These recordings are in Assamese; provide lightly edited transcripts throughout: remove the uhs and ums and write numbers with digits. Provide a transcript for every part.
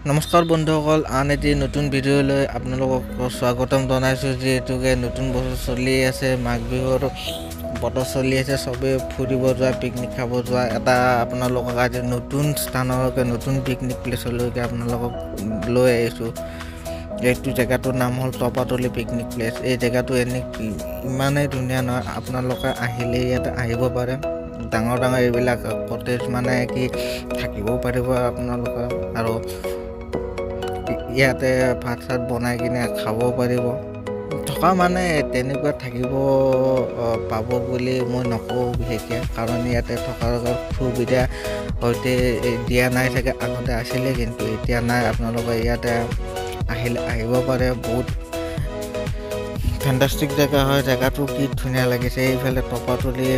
নমস্কাৰ বন্ধুসকল, আন এটি নতুন ভিডিঅ'লৈ আপোনালোকক স্বাগতম জনাইছোঁ। যিহেতুকে নতুন বছৰ চলি আছে, মাঘ বিহুৰ বতৰ চলি আছে, চবেই ফুৰিব যোৱা, পিকনিক খাব যোৱা এটা আপোনালোকক আজি নতুন স্থানলৈকে, নতুন পিকনিক প্লেচলৈকে আপোনালোকক লৈ আহিছোঁ। এইটো জেগাটোৰ নাম হ'ল তপাতলি পিকনিক প্লেচ। এই জেগাটো এনে ইমানেই ধুনীয়া নহয়, আপোনালোকে আহিলে ইয়াতে আহিব পাৰে। ডাঙৰ ডাঙৰ এইবিলাক কটেজ মানে কি থাকিবও পাৰিব আপোনালোকে, আৰু ইয়াতে ভাত চাত বনাই কিনে খাব পাৰিব। থকা মানে তেনেকুৱা থাকিব পাব বুলি মই নকওঁ বিশেষকৈ, কাৰণ ইয়াতে থকাৰ সুবিধা হয়তো দিয়া নাই চাগে, আগতে আছিলে কিন্তু এতিয়া নাই। আপোনালোকে ইয়াতে আহিলে আহিব পাৰে, বহুত ফেণ্টাষ্টিক জেগা হয়। জেগাটো কি ধুনীয়া লাগিছে। এইফালে তপাতলি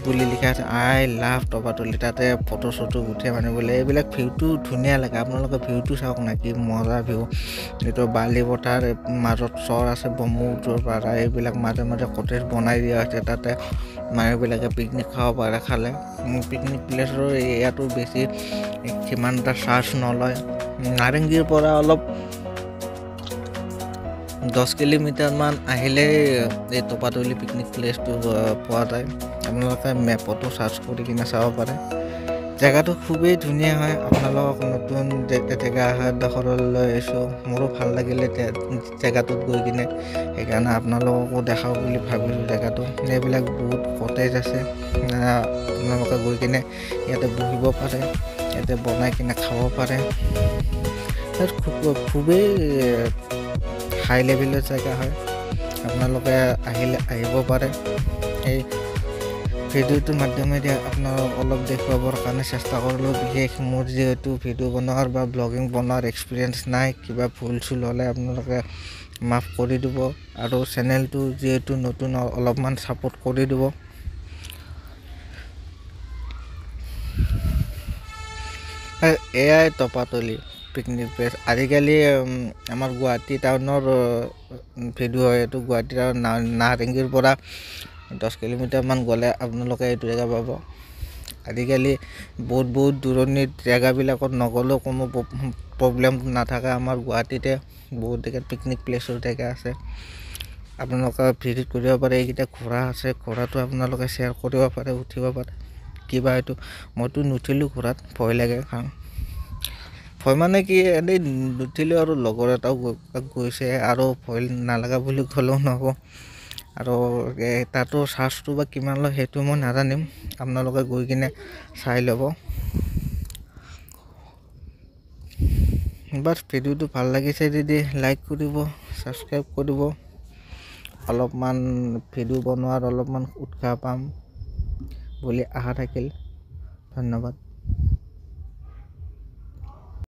বুলি লিখা আছে, I love Topatoli. তাতে ফটো চটো উঠে মানে বোলে, এইবিলাক ভিউটো ধুনীয়া লাগে। আপোনালোকে ভিউটো চাওক না, কি মজা ভিউ। এইটো বালি পথাৰ, মাজত চৰ আছে, ব্ৰহ্মপুত্ৰৰ পাৰ, এইবিলাক মাজে মাজে কটেজ বনাই দিয়া হৈছে। তাতে মানুহবিলাকে পিকনিক খাব পাৰে। খালে পিকনিক প্লেচৰ ইয়াতো বেছি সিমান এটা চাৰ্জ নলয়। নাৰেংগীৰ পৰা অলপ 10 কিলোমিটাৰমান আহিলেই এই তপাতলি পিকনিক প্লেচটো পোৱা যায়। আপোনালোকে মেপতো চাৰ্চ কৰি কিনে চাব পাৰে। জেগাটো খুবেই ধুনীয়া হয়। আপোনালোকক নতুন জেগা এডোখৰলৈ লৈ আহিছোঁ, মোৰো ভাল লাগিলে জেগাটোত গৈ কিনে, সেইকাৰণে আপোনালোককো দেখাওঁ বুলি ভাবিছোঁ জেগাটো। এইবিলাক বহুত কটেজ আছে, আপোনালোকে গৈ কিনে ইয়াতে বহিব পাৰে, ইয়াতে বনাই কিনে খাব পাৰে। খুবেই হাই লেভেলৰ জেগা হয়, আপোনালোকে আহিলে আহিব পাৰে। এই ভিডিঅ'টোৰ মাধ্যমেদি আপোনালোকক অলপ দেখুৱাবৰ কাৰণে চেষ্টা কৰিলোঁ। বিশেষ মোৰ যিহেতু ভিডিঅ' বনোৱাৰ বা ব্লগিং বনোৱাৰ এক্সপিৰিয়েঞ্চ নাই, কিবা ভুল চুল হ'লে আপোনালোকে মাফ কৰি দিব, আৰু চেনেলটো যিহেতু নতুন অলপমান ছাপোৰ্ট কৰি দিব। এয়াই তপাতলি পিকনিক প্লেচ। আজিকালি আমাৰ গুৱাহাটী টাউনৰ ভিডিঅ' হয় এইটো। গুৱাহাটী টাউন নাৰেংগীৰ পৰা 10 কিলোমিটাৰমান গ'লে আপোনালোকে এইটো জেগা পাব। আজিকালি বহুত বহুত দূৰণিৰ জেগাবিলাকত নগ'লেও কোনো প্ৰব্লেম নাথাকে। আমাৰ গুৱাহাটীতে বহুত জেগাত পিকনিক প্লেচৰ জেগা আছে, আপোনালোকে ভিজিট কৰিব পাৰে। এইকেইটা ঘোঁৰা আছে, ঘোঁৰাটো আপোনালোকে শ্বেয়াৰ কৰিব পাৰে, উঠিব পাৰে। কিবা এইটো মইতো নুঠিলোঁ ঘোঁৰাত, ভয় লাগে। কাৰণ ভয় মানে কি, এনেই নুঠিলোঁ, আৰু লগৰ এটাও গৈছে, আৰু ভয় নালাগা বুলি ক'লেও নহ'ব। আৰু তাতো চাৰ্জটো বা কিমান লয় সেইটো মই নাজানিম, আপোনালোকে গৈ কিনে চাই ল'ব। বাছ ভিডিঅ'টো ভাল লাগিছে যদি লাইক কৰিব, ছাবস্ক্ৰাইব কৰিব, অলপমান ভিডিঅ' বনোৱাৰ অলপমান উৎসাহ পাম বুলি আশা থাকিল। ধন্যবাদ।